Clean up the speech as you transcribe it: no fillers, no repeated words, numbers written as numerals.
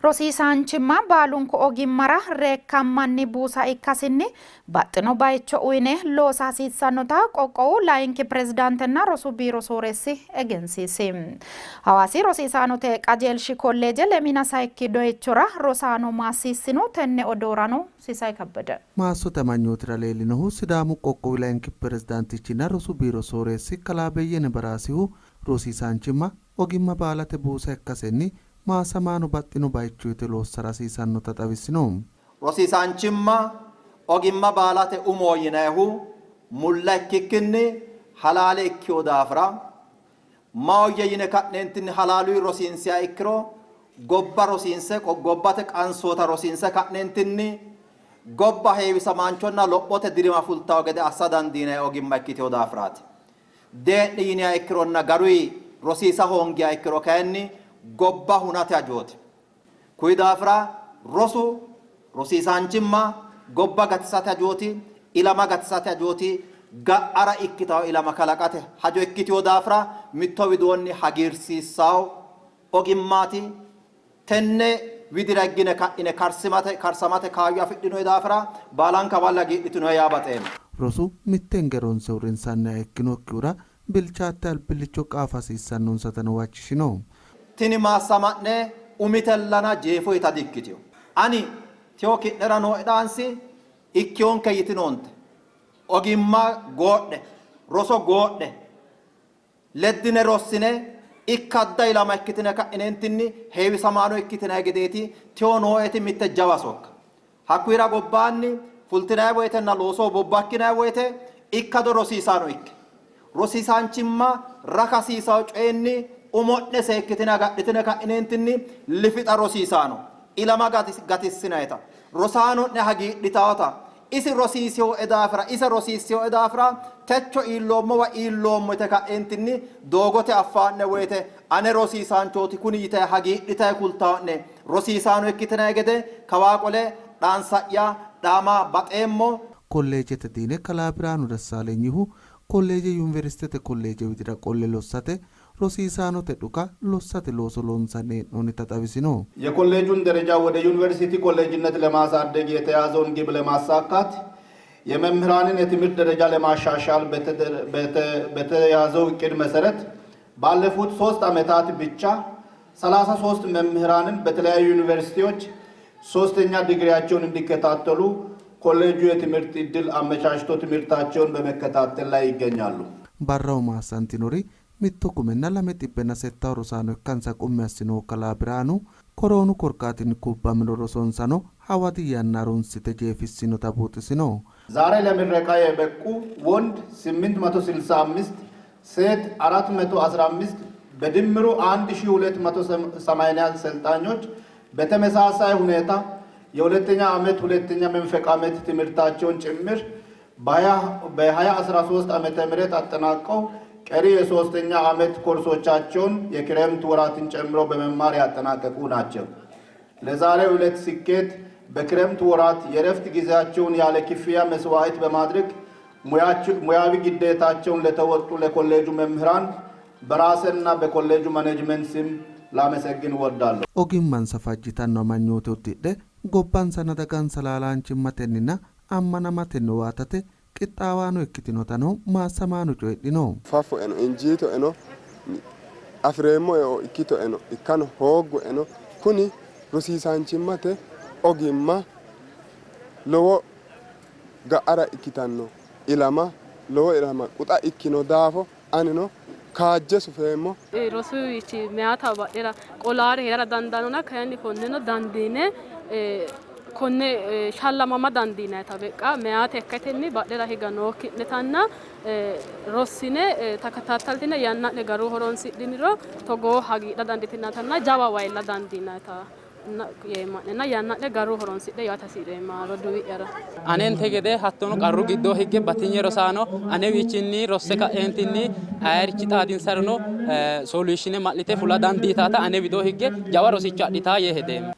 Rosiisaanchimma baalunku ogimmara reekkammanni buusa ikkasinni baxxino baycho uyne loosa hasiissannota qoqqowu layinki pirezidaantenna rosu biiro sooreessi egensiisi. Hawaasi rosiisaanote qajeelshi kolleeje lemiina sayikki doyichora rosaano maassiissino. Tenne odoorano Sisay Kabbede. Maassote amanyootira leellinohu Sidaamu qoqqowi layinki pirezidaantichinna rosu biiro sooreessi kalaa Beyyene Baraasihu, rosiisaanchimma ogimma baalate buusa ikkasenni maassamaano baxxino baycho uyte loossara hasiisannota xawisino. Rosiisaanchimma ogimma baalate umo yinannihu mulla ikkikkinni halaale ikkino daafira maahoyye yine ka'neentinni halaaluyi rosiinsiha ikkiro gobba rosiinse gobbate qansoota rosiinse ka'neentinni gobba heewisamaanchonna lophote dirima fultawo gede assa dandiinanni ogimma ikkitino daafiraati. Dee'ni yiniha ikkironna garuyi rosiisa hoongiha ikkiro kayinni gobba hunate hajooti. Kuyi daafira rosu, rosiisaanchimma gobba gatisate hajooti, ilama gatisate hajooti, ga'ara ikkitawo ilama kalaqate hajo ikkitino daafira mitto widoonni hagiirsiissawo ogimmaati. Tenne widira higgine ka'ine karsimate karsamate kaayyo afidhinoyi daafira baalanka balle hagiidhitinoyi yaa baxeemmo. Rosu mitte hinge ronse uurrinsanniha ikkinokkihura bilchaatte albillicho qaafa hasiissannonsatano huwachishino. Tini maassama'ne umitellana jeefoyita di''ikkitino. Ani teyo ki'nera nooe dhaansi ikkiyonke yitinoonte. Ogimma goodhe, roso goodhe. Leddine rossine ikkadda ilama ikkitine ka'ineentinni heewisamaano ikkitinanni gedeeti teyo nooeti mitte jawa sokka. Hakkuyira gobbaanni fultinanni woytenna loosoho bobbakkinanni woyte ikkado rosiisaano ikke. Rosiisaanchimma rakasiisawo coyinni umo'ne seekkitine agadhitine ka'ineentinni lifixa rosiisaano ilama gatissinayita, rosaano'ne hagiidhitawota, Isi rosiisinoe daafira, ise rosiissinoe daafira techo iilloommowa iilloommo yite ka'eentinni doogote affaa'ne woyite ane rosiisaanchooti kuni yite hagiidhitayi kultaa'ne rosiisaano ikkitinanni gede kawaa qole dhaansa'ya dhaama baxeemmo. Kolleejete diine kalaa Birhaanu Dessaalenyihu kolleeje Yuniversitete kolleeje widira qolle lossate rosiisaanote dhuka lossate looso loonsanni hee'noonnita xawisino. የኮሌጁን ደረጃ ወደ ዩኒቨርሲቲ ኮሌጅነት ለማሳደግ የተያዘውን ግብ ለማሳካት የመምህራንን የትምህርት ደረጃ ለማሻሻል በተያዘው እቅድ መሰረት ባለፉት 3 ዓመታት ብቻ 33 መምህራንን በተለያዩ ዩኒቨርሲቲዎች ሶስተኛ ዲግሪያቸውን እንዲከታተሉ ኮሌጁ የትምህርት ዕድል አመቻችቶ ትምህርታቸውን በመከታተል ላይ ይገኛሉ። Barraho maassantinori mitto kumenna lame xibbenna settawo rosaano ikkansa qummi assinohu kalaa Birhaanu, koroonu korkaatinni kubbamino rosonsano hawadi yanna harunsite jeefissinota buuxisino. ዛሬ ለምረቃ የበቁ ወንድ 865፣ ሴት 415 በድምሩ 1280 ሰልጣኞች በተመሳሳይ ሁኔታ የሁለተኛ ዓመት ሁለተኛ መንፈቅ ዓመት ትምህርታቸውን ጭምር በ2013 ዓመተ ምህረት አጠናቀው ቀሪ የሶስተኛ ዓመት ኮርሶቻቸውን የክረምት ወራትን ጨምሮ በመማር ያጠናቀቁ ናቸው። ለዛሬው ዕለት ስኬት በክረምት ወራት የእረፍት ጊዜያቸውን ያለ ክፍያ መስዋዕት በማድረግ ሙያዊ ግዴታቸውን ለተወጡ ለኮሌጁ መምህራን በራሴና በኮሌጁ ማኔጅመንት ስም ላመሰግን እወዳለሁ። Ogimmansa fajjitanno amanyoote uddidhe gobbansanna dagansa laalaanchimmatenninna ammanamatenni owaatate qixxaawaano ikkitinotano maassamaano coyidhino. Faffoeno injiitoeno afi'reemmo eo ikkitoeno ikkano hooggueno kuni rosiisaanchimmate ogimma lowo ga'ara ikkitanno ilama lowo ilama quxa ikkino daafo anino kaajje sufeemmo. Rosuwiichi meyaata badhera qolaare hee'rara dandaannona kayinni konneno dandiine konne shallamama dandiinayita beqqa meyaate ikkatenni badhera higa nookki'netanna rossine takatataltine yanna'ne garu horonsidhiniro togoo hagiidha dandiitinatanna jawa wayilla dandiinayita yeemma'nena yanna'ne garu horonsidhe yaate hasi'reemma roduuwi'yara. Anente gede hattono qarru giddoo higge batinye rosaano anewiichinni rosse ka'eentinni ayerichi xaadinsarono solution ma'lite fula dandiitaata ane widoo higge jawa rosicho adhitaa yee hedeemmo.